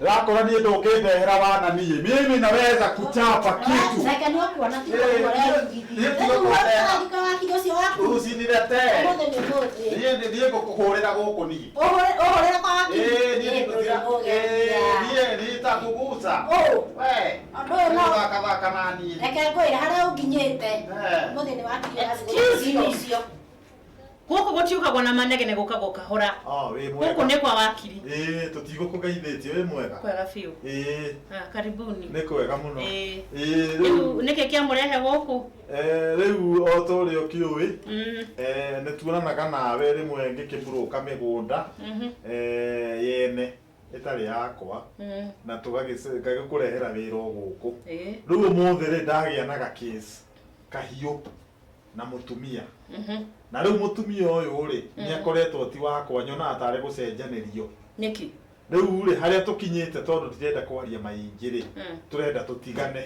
Ndĩrakora niĩ ndũngĩndehera wana niĩ. Mimi naweza kuchapa kitu. Reke nĩ ũkuona ti Eh, ũguo niĩ- ũrerugithia. niĩ tiga Rĩu kũreha. ũrathika wakiri ũcio waku. Usiniletee. Ũmũthĩ nĩ ũmũthĩ. Niĩ niĩ ngũkũhũrĩra gũkũ niĩ. Ũhũrĩre kwa wakiri. Eh, niĩ Ĩ, nĩngũtira. ndũrĩ Eh, mũgeria. niĩ nĩtakuguca. Ũũ. We. Ũndũ ũyũ no Thaka thaka na niĩ. reke ngwĩre harĩa ũnginyĩte. Eh. Ũmũthĩ nĩ wakiri Excuse me. ũcio. Gũkũ gũtiũkagwo na manegene gũkagwo kahora. Oh, wĩ mwega. Gũkũ nĩ kwa wakiri. Ĩĩ, tũtigũkũgeithĩtie wĩ mwega. Kwega biũ. Ĩĩ, Ah, karibuni. nĩ kwega mũno. Ĩĩ. Ĩĩ, Rĩu rĩu nĩkĩ kĩamũrehe gũkũ? eh, rĩu o ta ũrĩa ũkĩũĩ eh, nĩ tuonanaga nawe rĩmwe ngĩkĩmburũka mĩgũnda eh, yene ĩtarĩ yakwa na tũgagĩkũrehera wĩra o gũkũ. Ĩĩ. Rĩu ũmũthĩ rĩ ndagĩa na gakĩsi kahiũ na mũtumia na rĩu mũtumia ũyũ rĩ nĩ akoretwo ti wakwa nyonaga tarĩ gũcenjanĩrio. Nĩkĩ? Rĩu rĩ harĩa tũkinyĩte tondũ ndirenda kwaria maingĩ rĩ tũrenda tũtigane,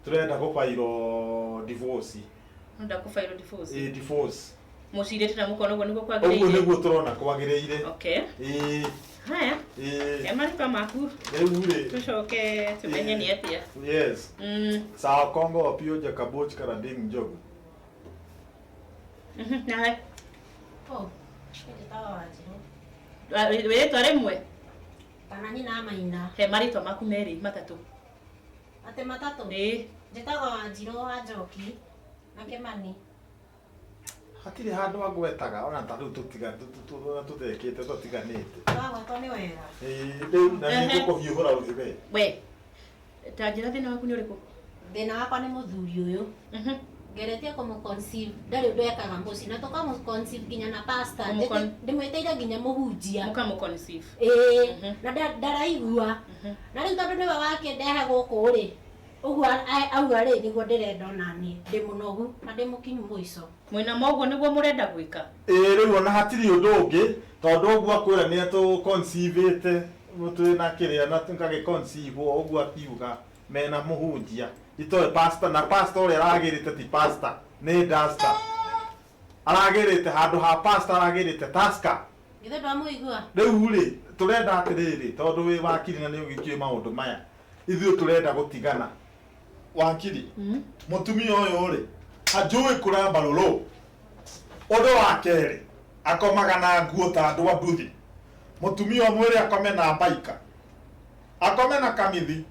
tũrenda gũbairwo divorce. Ũrenda kũbairwo divorce? Ĩĩ, divorce. Mũcirĩte na mũkona ũguo nĩguo Ũguo kwagĩrĩire? nĩguo tũrona kwagĩrĩire. Okay. Ĩĩ. Haya. Ĩĩ. He marĩtwa maku. Rĩu rĩ Tũcoke tũmenye nĩ atĩa. Yes. Sawa Kongo Opio Jakaboch Karading Njogu. Nawe. Oh, njĩtagwo Wanjirũ. Wĩrĩtwa rĩmwe? Kana nyina Maina. He marĩtwa maku merĩ matatũ. Atĩ matatũ? Ĩĩ. Njĩtagwo Wanjirũ wa Njoki na Kĩmani. Hatirĩ handũ angwetaga ona ta rĩu tũtiga tũtekĩte tũtiganĩte. Ũragwetwo nĩ wega. Ĩĩ, rĩu na nĩ ngũkũhiũhũra rũhiũ we. We. Ta njĩra thĩna waku nĩ ũrĩkũ? Thĩna wakwa nĩ mũthuri ũyũ. Ngeretie kũmũ-conceive ndarĩ ũndũ ekaga mũciĩ na tũkamũ-conceive nginya na pastor. Ndĩmwĩtĩire nginya mũhunjia. Mũkamũ-conceive. Ĩĩ, na ndaraigua. Na rĩu tondũ nĩwe wakĩndehe gũkũ rĩ, ũguo auga rĩ nĩguo ndĩrenda onaniĩ. Ndĩ mũnogu na ndĩ mũkinyu mũico. Mwĩna ma ũguo nĩguo mũrenda gwĩka? Ĩĩ, rĩu ona hatirĩ ũndũ ũngĩ tondũ ũguo akwĩra nĩ atũ-conceive-ĩte twĩna kĩrĩa na ngagĩ-conceive ũguo akiuga mena mũhunjia. Itoĩ pastor na pastor ũrĩa aragĩrĩte ti pastor nĩ duster. Aragĩrĩte handũ ha pastor aragĩrĩte taska. Githĩ ndwamũigua? Rĩu rĩ tũrenda atĩrĩrĩ tondũ wĩ wakiri na nĩ ũgĩkĩũĩ maũndũ maya ithuĩ tũrenda gũtigana. Wakiri mũtumia ũyũ rĩ anjũĩ kũramba rũrũ. Ũndũ wa kerĩ akomaga na nguo ta andũ a nduthi. Mũtumia ũmwe rĩ akome na mbaika, akome na kamithi,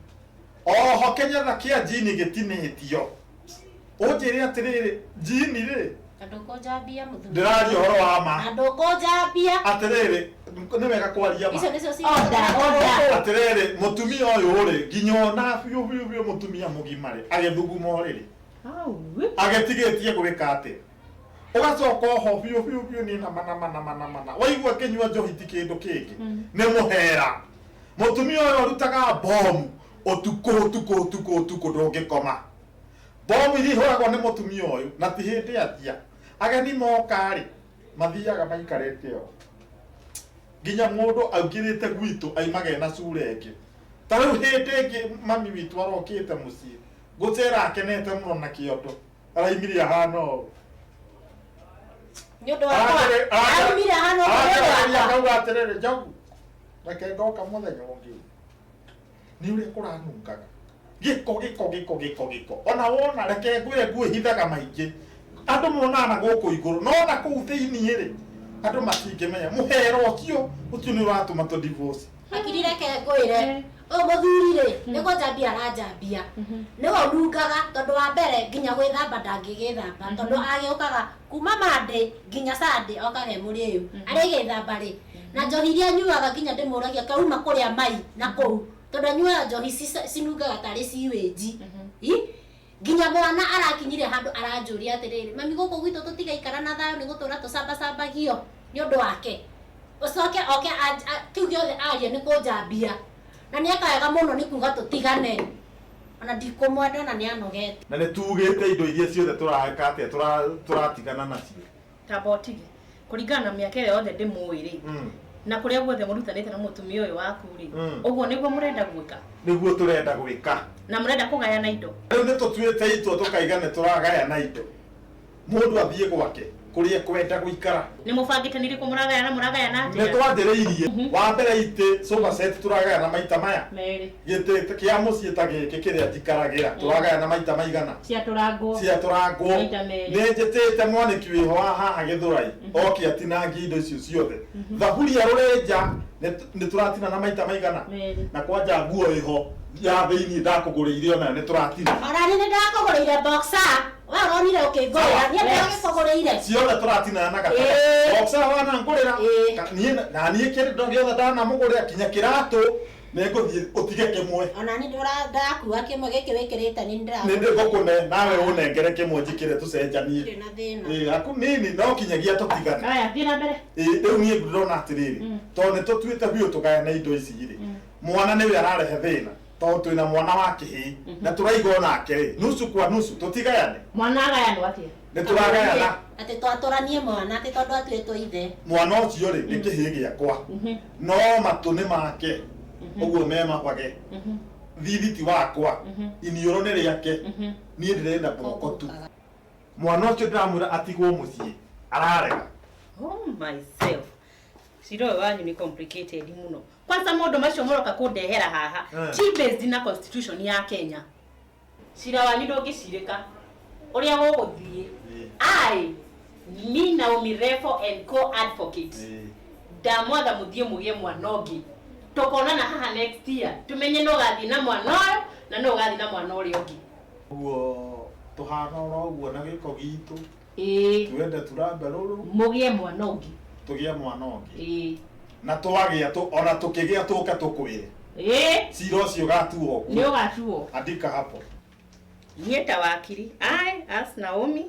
oho kĩnyatha kĩa njini gĩtinĩtio. Ũnjĩre atĩrĩrĩ njini rĩ Na ndũkũnjambia mũthuri. Ndĩraria ũhoro wa ma. Na ndũkũnjambia. Atĩrĩrĩ nĩ wega kwaria ma. Icio nĩcio Order, order. Atĩrĩrĩ mũtumia ũyũ rĩ nginya ona biũ biũ biũ mũtumia mũgima rĩ agĩthuguma ũrĩrĩ agĩtigĩtie gwĩka atĩa ũgacoka oho biũ biũ biũ niĩ nama nama nama nama na waigua ngĩnyua njohi ti kĩndũ kĩngĩ nĩ mũhera. Mũtumia ũyũ arutaga bomu ũtukũ ũtukũ ũtukũ ũtukũ ndũngĩkoma. Bomu iria ihũragwo nĩ mũtumia ũyũ na ti hĩndĩ athia. Ageni moka rĩ mathiaga maikarĩte ũũ nginya mũndũ aingĩrĩte gwitũ aimaga ena cura ĩngĩ. Ta rĩu hĩndĩ ĩngĩ mami witũ arokĩte mũciĩ gũcera akenete mũno na kĩondo araimire ahana ũũ. Nĩ ũndũ wakwa. Araumire ahana ũũ nĩ ũndũ wakwa. Akauga atĩrĩrĩ Njogu reke ngoka mũthenya ũngĩ nĩ ũrĩa kũranungaga gĩko gĩko gĩko gĩko gĩko ona wona reke ngwĩre nguo ihithaga maingĩ andũ monaga na gũkũ igũrũ no na kũu thĩinĩ rĩ andũ matingĩmenya mũhera ũcio ũcio nĩ ũratũma tũ divorce. Hakiri reke ngwĩre ũyũ mũthuri rĩ nĩ kũnjambia aranjambia nĩwe ũnungaga tondũ wa mbere nginya gwĩthamba ndangĩgĩthamba tondũ agĩũkaga kuma Monday nginya Sunday okaga e mũrĩu arĩgĩthamba rĩ na njohi iria anyuaga nginya ndĩmũragia kauma kũrĩa mai na kũu tondũ anyuaga njohi cinungaga tarĩ sewage. Nginya mwana arakinyire handũ aranjũria atĩrĩrĩ mami gũkũ gwitũ tũtigaikara na thayũ nĩ gũtũra tũcambacambagio nĩ ũndũ wake. Ũcoke oke kĩu gĩothe aria nĩ kũnjambia na nĩ eka wega mũno nĩ kuga tũtigane ona ndikũmwenda na nĩ anogete. Na nĩ tugĩte indo iria ciothe tũreka atĩa tũratigana nacio. Tamba ũtige kũringana na mĩaka ĩyo yothe ndĩmũĩ rĩ na kũrĩa guothe mũrutanĩte na mũtumia ũyũ waku rĩ ũguo nĩguo mũrenda gwĩka? Nĩguo tũrenda gwĩka. Na mũrenda kũgayana indo? Rĩu nĩ tũtuĩte itua tũkaiga nĩ tũragayana indo. Mũndũ athiĩ gwake. Kũrĩa kwenda gũikara. Nĩ mũbangĩte nĩ irĩkũ mũragayana mũragayana Nĩ atĩa? twanjĩrĩirie. Wa mbere itĩ sofa set tũragayana maita maya. Merĩ. Gĩtĩ kĩa mũciĩ ta gĩkĩ kĩrĩa njikaragĩra tũragayana maita maigana. Ciatũrangwo. Ciatũrangwo. Maita merĩ. Nĩ njĩtĩte mwanĩki wĩho wa haha Gĩthũrai oke atinangie indo icio ciothe. Thaburia rũrĩnja nĩ tũratina na maita maigana. Merĩ. Na kwanja nguo ĩho ya thĩiniĩ ndakũgũrĩire onayo nĩ tũratina. Ona niĩ nĩ ndakũgũrĩire boxer. We ũronire ũkĩngũrĩra. Niĩ ndĩragĩkũgũrĩire. Ciothe tũratinana na gatagatĩ. Ĩĩ. Boxer wana ngũrĩra. Ĩĩ. Niĩ na niĩ kĩndũ gĩothe ndanamũgũrĩra kinya kĩratũ nĩngũthiĩ ũtige kĩmwe. Ona niĩ ndakua kĩmwe gĩkĩ wĩkĩrĩte nĩ Nĩ ndĩra. ndĩgũkũne nawe ũnengere kĩmwe njĩkĩre tũcenjanie. Ndirĩ na thĩna. Ĩĩ aku nini no kinyagia tũtigane. Haya, thiĩ na mbere. Ĩĩ rĩu niĩ ndĩrona atĩrĩrĩ tondũ nĩ tũtuĩte biũ tũgayane indo ici rĩ mwana nĩwe ararehe thĩna tondũ twĩna mwana wa kĩhĩĩ na tũraiga onake rĩ nusu kwa nusu tũtigayane. Mwana agayanwo atĩa? Nĩ tũragayana. Atĩ twatũranie mwana atĩ tondũ atuĩtwo ithe. Mwana ũcio rĩ nĩ kĩhĩĩ gĩakwa no matũ nĩ make ũguo me mabage thithiti wakwa iniũrũ nĩ rĩake niĩ ndĩrenda moko tu. Mwana ũcio ndĩramwĩra atigwo mũciĩ ararega. Oh myself. Cira ũyũ wanyu nĩ complicated mũno. Kwanza maũndũ macio mũroka kũndehera haha ti based na constitution ya Kenya. Cira wanyu ndũngĩcirĩka. Ũrĩa gũgũthiĩ. I, me Naomi Refo and co advocate. Ndamwatha mũthiĩ mũgĩe mwana ũngĩ. Tũkonana haha next year. Tũmenye no ũgathiĩ na mwana ũyũ na no ũgathiĩ na mwana ũrĩa ũngĩ. Ũguo tũhana oro ũguo na gĩko gitũ. Ĩĩ. Twende turambe rũrũ. Mũgĩe mwana ũngĩ. Tũgĩe mwana ũngĩ. Ĩĩ. Na twagĩa ona tũkĩgĩa tũke tũkwĩre. Ĩĩ. Cira ũcio ũgatuo Nĩ ũgatuo. Andika hapo. Niĩ ta wakiri, I as Naomi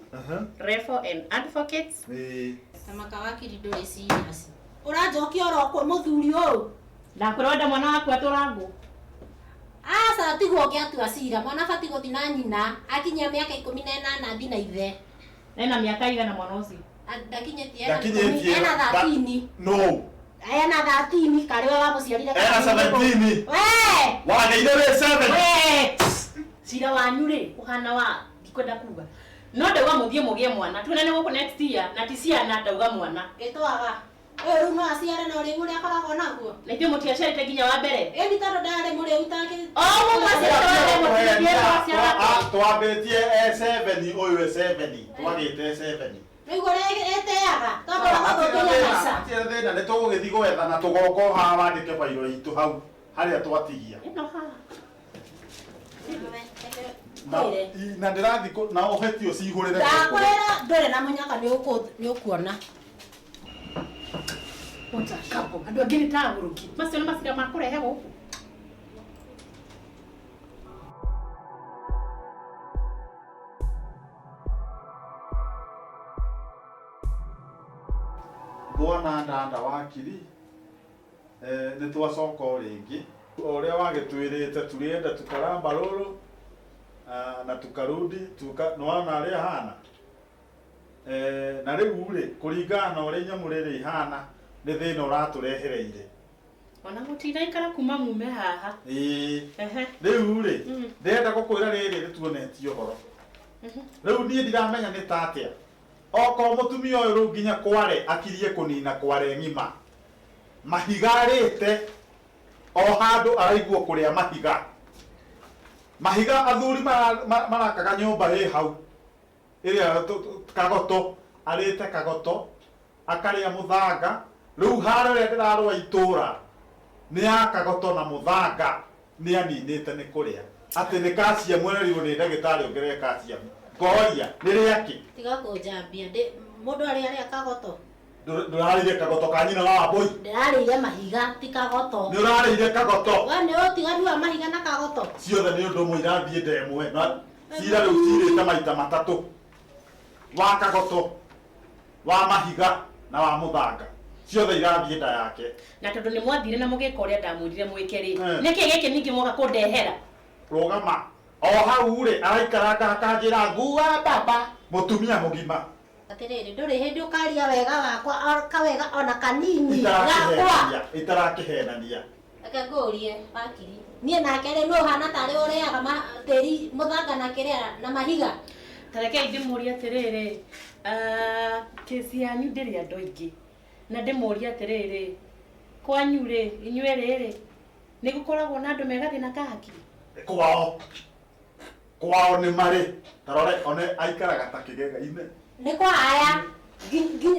Refo and advocates. Ĩĩ. Tamaka wakiri ndũrĩ serious. Ũranjokia oro kwa mũthuri ũyũ. Ndakwĩra wenda mwana waku atũrangwo. Aca tiguo ũngĩatua cira. Mwana abatiĩ gũthiĩ na nyina akinyia mĩaka 18 athiĩ na ithe. Ena mĩaka igana mwana ũcio? Ndakinyĩtie Ndakinyĩtie. ena 13. No. Ena 13 karĩ we wamũciarire. Ena 17. We! Wagĩire wĩ 7. We! Cira wanyu rĩ ũhana wa ndikwenda kuga. No ndauga mũthiĩ mũgĩe mwana. Tuonane gũkũ next year na ti ciana ndauga mwana. Gĩtwaga. Ũyũ rĩu no aciare na ũrĩu ũrĩa akoragwo naguo. Na ithuĩ mũtiaciarĩte nginya wa mbere. Ĩni tondũ ndarĩ mũrĩu take. O ũguo mwaciarĩte wa mbere mũtingĩthiĩ mwaciara. Twambĩtie E7 ũyũ E7 twagĩte E7. Rĩu ũrĩa ĩteaga tondũ agũthũkĩria maica. Hatirĩ thĩna nĩ tũgũgĩthiĩ gwethana tũgoka o haha wandĩke bairo itũ hau harĩa twatigia. Ĩno haha. Na ndĩrathiĩ na ũheti ũcihũrĩre. Ndakwĩra ndũrĩ na mũnyaka nĩ ũkuona. What a couple. Andũ angĩ nĩ ta agũrũki. Macio nĩ macira ma kũrehe gũkũ. Bwana Ndanda wakiri nĩ twacoka o rĩngĩ o ũrĩa wagĩtwĩrĩte tũrĩenda tukaramba rũrũ na tukarudi nĩwona ũrĩa hana na rĩu rĩ kũringana na ũrĩa inyamũ rĩrĩ ihana nĩ thĩna ũratũrehereire. Ona mũtinaikara kuma mume haha. Ĩĩ. Rĩu rĩ ndĩrenda gũkwĩra rĩrĩ rĩtuonetie ũhoro. Rĩu niĩ ndiramenya nĩ ta atĩa. Okorwo mũtumia ũyũ rĩu nginya kware akirie kũnina kware ng'ima. Mahiga arĩte o handũ araiguo kũrĩa mahiga. Mahiga athuri marakaga nyũmba ĩ hau ĩrĩa kagoto arĩte kagoto akarĩa mũthanga. Rĩu harĩa ũrĩa ndĩrarũa itũra nĩ ya kagoto na mũthanga nĩ aninĩte nĩ kũrĩa. Atĩ nĩ calcium ererirwo nĩ ndagĩtarĩ ongerere calcium. Ngoria nĩ rĩakĩ? Tiga kũnjambia mũndũ arĩa arĩa kagoto. Ndũrarĩire kagoto ka nyina wa Wambũi? Ndĩrarĩire mahiga ti kagoto. Nĩ ũrarĩire kagoto? We nĩ ũtiganu wa mahiga na kagoto. Ciothe nĩ ũndũ ũmwe irathiĩ ndemwe. Na cira rĩu cirĩte maita matatũ. Wa kagoto, wa mahiga na wa mũthanga. Ciothe irathiĩ nda yake. Na tondũ nĩ mwathire na mũgĩka ũrĩa ndamwĩrire mwĩke rĩ, nĩkĩ gĩkĩ ningĩ mwoka kũndehera? Rũgama. O hau rĩ araikaranga akanjĩra ngua baba mũtumia mũgima. Atĩrĩrĩ ndũrĩ hĩndĩ ũkaria wega wakwa kawega ona kanini gakwa. Itarakĩhenania. Reke ngũrie wakiri. Niĩ nake rĩ nũ ũhana tarĩ ũrĩaga tĩri mũthanga na kĩrĩa na mahiga. Tarekei ndĩmũrie atĩrĩrĩ, kesi yanyu ndĩrĩ andũ aingĩ, na ndĩmũrie atĩrĩrĩ, kwanyu rĩ, inyuĩ rĩrĩ, nĩ gũkoragwo na andũ me gathĩna ka hakiri? Kwao kwao nĩ marĩ tarore one aikaraga ta kĩgega-inĩ. Nĩ kwa aya.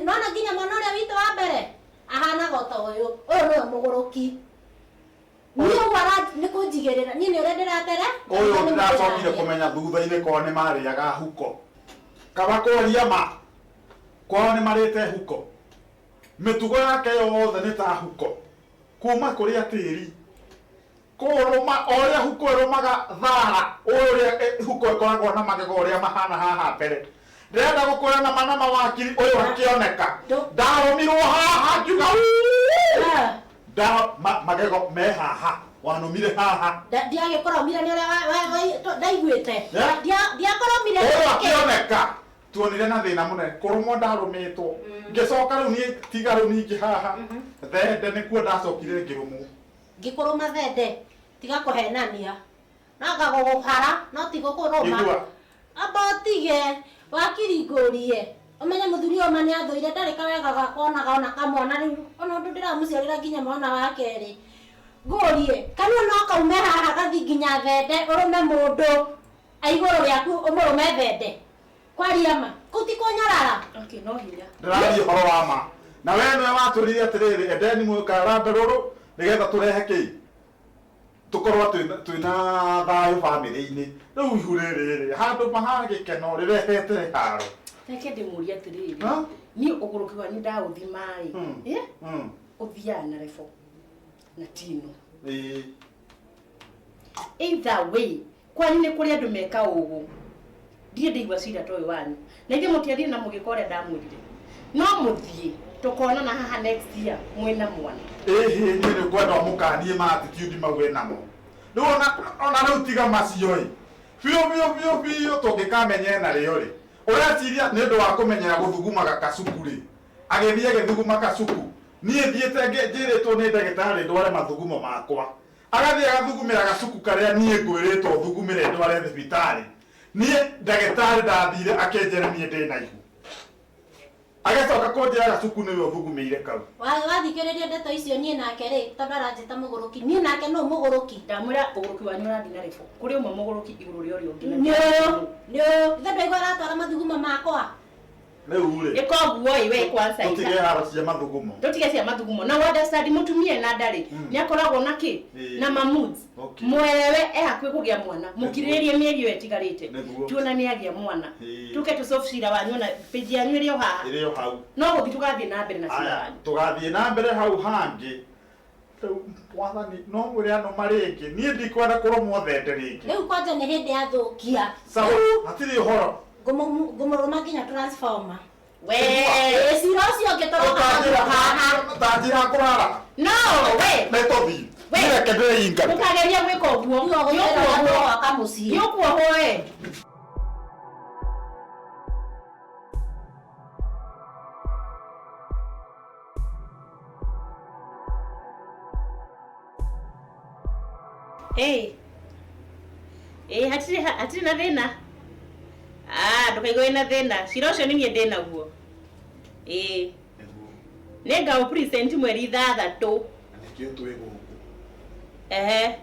Nona nginya mwana ũrĩa witũ wa mbere ahanaga ota ũyũ. Ũyũ nĩwe mũgũrũki. Niĩ ũguo nĩ kũnjigĩrĩra. Niĩ nĩ ũrĩa ndĩratere. Ũyũ ndĩracokire kũmenya thutha-inĩ kwao nĩ marĩaga huko. Kaba kwaria ma kwao nĩ marĩte huko. Mĩtugo yake yothe nĩ ta huko. Kuma kũrĩa tĩri kũrũma o ũrĩa huko ĩrũmaga thara, ũrĩa huko ĩkoragwo na magego ũrĩa mahana haha mbere. Ndĩrenda gũkwĩra na mana mawakiri ũyũ akĩoneka. Ndarũmirwo haha ngiuga da magego me haha wanũmire haha. Ndiagĩkũrũmire nĩ ũrĩa ndaiguĩte. Ndiakũrũmire. Ũyũ akĩoneka tuonire na thĩna mũnene kũrũmwo ndarũmĩtwo. Ngĩcoka rĩu niĩ tiga rĩu ningĩ haha thende nĩkuo ndacokire ngĩrũmwo. Ngĩkũrũma thende tiga kũhenania. No ngagũgũhara no ti gũkũrũma. Amba ũtige wakiri ngũrie. Ũmenye mũthuri ũyũ ma nĩ athũire ndarĩ kawega gakwa onaga ona kamwana rĩu ona ũndũ ndĩramũciarĩra nginya mwana wa kerĩ. Ngũrie kanua no kaume haha gathi nginya thende ũrũme mũndũ aigũrũ rĩaku ũmũrũme thende. Kwaria ma kũu ti kũnyarara. Okay, no hinya. Ndĩraria ũhoro wa ma. Na we nĩwe watwĩrire atĩrĩrĩ endeni mũkarambe rũrũ nĩgetha tũrehe kĩ tũkorwo twĩna thayũ bamĩrĩ-inĩ. Rĩu ihu rĩrĩ handũ maha gĩkeno rĩrehete haro. Reke ndĩmũrie atĩrĩrĩ, niĩ ũgũrũki wanyu ndaũthima-ĩ, ũthiaga na refo na tino. Either way, kwanyu nĩ kũrĩ andũ meka ũguo. Ndirĩ ndaigua cira ta ũyũ wanyu. Na ithuĩ mũtiathire na mũgĩka ũrĩa ndamwĩrire. No mũthiĩ tũkonana haha next year mwĩna mwana. Ĩhĩ niĩ nĩ ngwenda ũmũkanie ma attitude mau wĩnamo. Rĩu ona rĩu tiga macio ĩ. Biũ biũ biũ biũ tũngĩkamenya ena rĩo rĩ. Ũreciria nĩ ũndũ wa kũmenyera gũthugumaga kacuku rĩ. Agĩthiĩ agĩthuguma kacuku. Niĩ thiĩte njĩrĩtwo nĩ ndagĩtarĩ ndware mathugumo makwa. Agathiĩ agathugumĩra gacuku karĩa niĩ ngwĩrĩtwo thugumĩre ndware thibitarĩ. Niĩ ndagĩtarĩ ndathire akĩnjĩra niĩ ndĩna ihu. Agĩcoka kũnjĩra gacuku nĩwe ũthugumĩire kau. Wathikĩrĩria ndeto icio niĩ nake rĩ tondũ aranjĩta mũgũrũki. Niĩ nake nũ mũgũrũki? Ndamwĩra ũgũrũki wanyu ũrathiĩ na rĩbũ. Kũrĩ ũmwe mũgũrũki igũrũ rĩa ũrĩa ũngĩ. Nĩ ũyũ, nĩ ũyũ. Ithe ndaigua aratwara mathugumo makwa. Rĩu rĩ. Nĩ koguo ĩ we kwanza. Tũtige haro cia mathugumo. Tũtige cia mathugumo. Na understand mũtumia na ndarĩ. Nĩ akoragwo na kĩ? Na ma moods. Mwerewe e hakuhĩ kũgĩa mwana. Mũkirĩrĩrie mĩeri ĩyo ĩtigarĩte. Tuona nĩ agĩa mwana. Tuke tũsolve cira wanyu na page yanyu ĩrĩ o haha. Ĩrĩ o hau. No gũthiĩ tũgathiĩ na mbere na cira wanyu. Tũgathiĩ na mbere hau hangĩ. Rĩu mwathani no mwĩre anũma rĩngĩ. Niĩ ndikwenda kũrũmwo thende rĩngĩ. Rĩu kwanja nĩ hĩndĩ yathũkia. Sawa, hatirĩ ũhoro. Ngũmũrũma nginya transformer. We. Cira ũcio ũngĩ tũroka haha. Ta njĩra ngũrara. No, we. Nĩ tũthiĩ. Nĩreke ndĩingate. Ũkageria gwĩka ũguo. Nĩũkuohwo mũciĩ. Nĩũkuohwo we. Hey. Hatirĩ na thĩna. Ndũkaigue wĩna thĩna. Cira ũcio nĩ niĩ ndĩnaguo. Ĩĩ. Nĩ ngaũ present mweri 6. Nĩkĩo twĩ gũkũ. Ehe.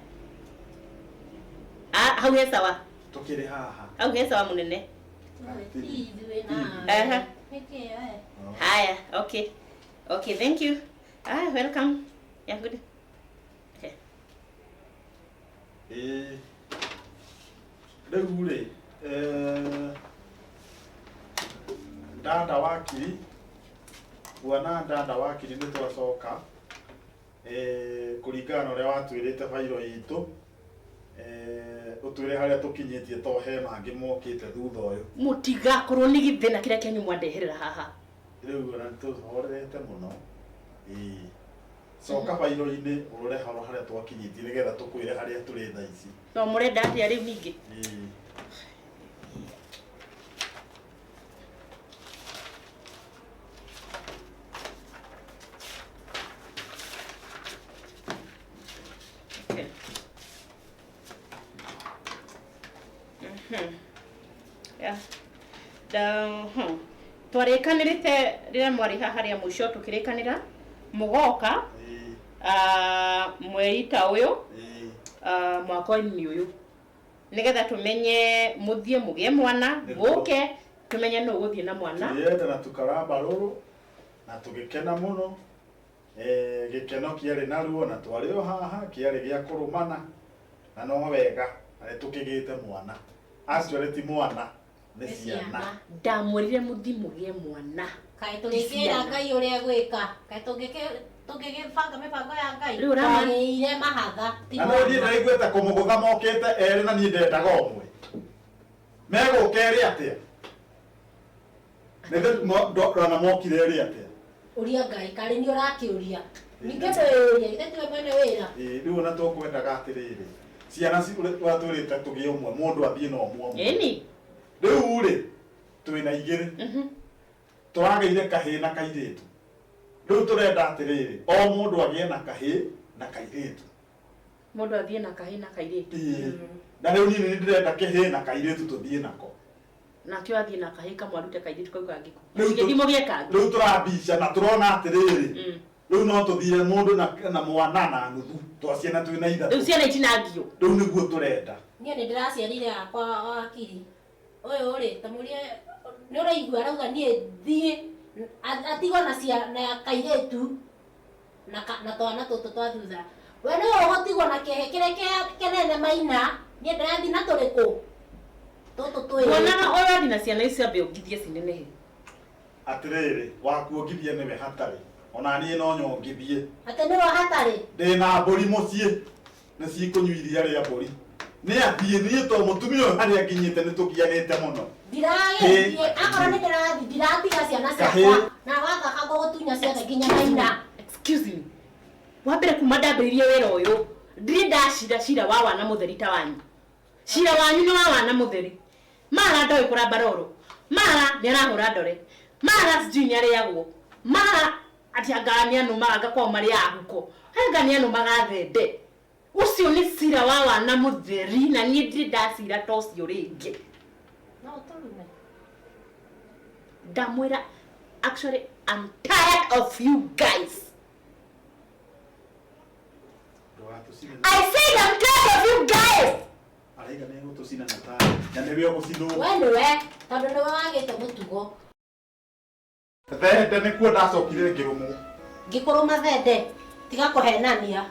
Hau he sawa. Tũkĩrĩ haha. Hau he sawa mũnene. Ehe. Haya, okay. Okay, thank you. Welcome. Yeah, good. Okay. Rĩu rĩ, Ndanda wakiri, bwana Ndanda wakiri nĩ twacoka kũringana na ũrĩa watwĩrĩte bairo itũ, ũtwĩre harĩa tũkinyĩtie to he mangĩ mokĩte thutha ũyũ. Mũtigakorwo nĩ gĩthĩna kĩrĩa kĩanyu mwandeherera haha. Rĩu ona nĩtũhorerete mũno. Coka bairo-inĩ ũrore harĩa twakinyĩtie nĩgetha tũkwĩre harĩa tũrĩ thaa ici. No mũrenda atĩa rĩu ningĩ? Okay. Yeah. And twarĩkanĩrĩte rĩrĩa mwarĩ haha harĩa mũico tũkĩrĩkanĩra mũgoka mweri ta ũyũ, mwaka-inĩ ũyũ, nĩgetha tũmenye mũthiĩ mũgĩe mwana. Nĩguo. Mũke tũmenye nũ ũgũthiĩ na mwana. Tulienda na tukaramba rũrũ na tũgĩkena mũno. Gĩkeno kĩarĩ na ruo na twarĩ o haha kĩarĩ gĩa kũrũmana na no wega na nĩ tũkĩgĩte mwana. Actually ti mwana, nĩ ciana. Ndamwĩrire mũthiĩ mũgĩe mwana. Kaĩ tũgĩkĩra Ngai ũrĩa gwĩka, kaĩ tũngĩgĩbanga mĩbango ya Ngai? Rĩu ũrama- Twagĩire mahatha ti Na no niĩ mwana. ndĩraiguĩte kũmũgũtha mokĩte erĩ na niĩ ndendaga ũmwe. Megũka erĩ atĩa? Nĩ ndona mokire erĩ atĩa? Ũria Ngai, karĩ nĩ ũrakĩũria ningĩ ndwĩyũria, githĩ tiwe mwene wĩra? Ĩĩ, rĩu ona tũkwendaga atĩrĩrĩ, ciana ũrĩa twĩrĩte tũgĩe ũmwe, mũndũ athiĩ na ũmwe ũmwe. Ĩni. Rĩu rĩ twĩna igĩrĩ, tũragĩire kahĩĩ na kairĩtu. Rĩu tũrenda atĩrĩrĩ, o mũndũ agĩe na kahĩĩ na kairĩtu. Mũndũ athiĩ na kahĩĩ na kairĩtu. Ĩĩ. Na rĩu niĩ nĩ ndĩrenda kĩhĩĩ na kairĩtu tũthiĩ nako. Nakĩo athiĩ na kahĩĩ kamwe, arute kairĩtu kau kangĩ kũ? Rĩu gĩthiĩ mũgĩe kangĩ. Rĩu tũrambica na tũrona atĩrĩrĩ, rĩu no tũthiĩ mũndũ na mwana na nuthu twa ciana twĩna Rĩu ithatũ. Ciana itinangio. Rĩu nĩguo tũrenda. Niĩ nĩ ndĩraciarire akwa wakiri ũyũ rĩ, tamũrie nĩ ũraigua arauga niĩ thiĩ atigwo na na kairĩtu na twana tũtũ twa thutha. We nĩwe ũgũtigwo na kĩhĩ kĩrĩa kĩnene maina, niĩ ndĩrathiĩ na tũrĩkũ tũtũ twĩrĩ. Wonaga ũrathiĩ na ciana icio, ambe ũngithie cinenehe. Atĩrĩrĩ, wakuongithia nĩwe hatarĩ, ona niĩ no nyongithie. Atĩ nĩwe hatarĩ? Ndĩna mbũri mũciĩ, nĩ cikũnyua iria rĩa mbũri. Nĩ athiĩ, niĩ to mũtumia ũyũ harĩa nginyĩte nĩ tũgianĩte mũno. Ndiragĩthiĩ, akorwo nĩ ndĩrathiĩ ndiratiga ciana ciakwa. Kahĩĩ. Na wathaka ngũgũtunya ciothe nginya maina. Excuse me, wa mbere kuma ndambĩrĩirie wĩra ũyũ ndirĩ ndacira cira wa wana mũtheri ta wanyu. Cira wanyu nĩ wa wana mũtheri, mara ndoĩ kũramba roro, mara nĩ arahũra ndore, mara sijui nĩ arĩagwo, mara atĩ anga nĩ anũmaga, anga kwao marĩaga huko, anga nĩ anũmaga thende. Ũcio nĩ cira wa wana mũtheri na niĩ ndirĩ ndacira ta ũcio rĩngĩ. No ũtũrume. Ndamwĩra, actually I'm tired of you guys. Ndũgatũcine. I said I'm tired of you guys. Araiga nĩ egũtũcina na taĩ na nĩwe ũgũcinwo. We nĩwe, tondũ nĩwe wagĩte mũtugo. Thende nĩkuo ndacokire ngĩrũmwo. Ngĩkũrũma thende, tiga kũhenania,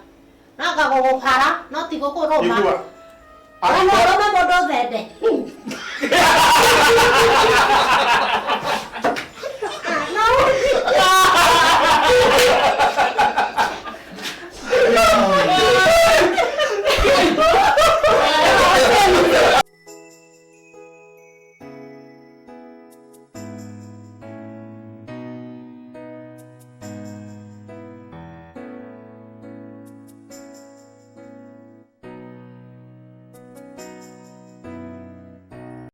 no ngagũgũhara no ti gũkũrũma. Igua. We no ũrũme mũndũ thende?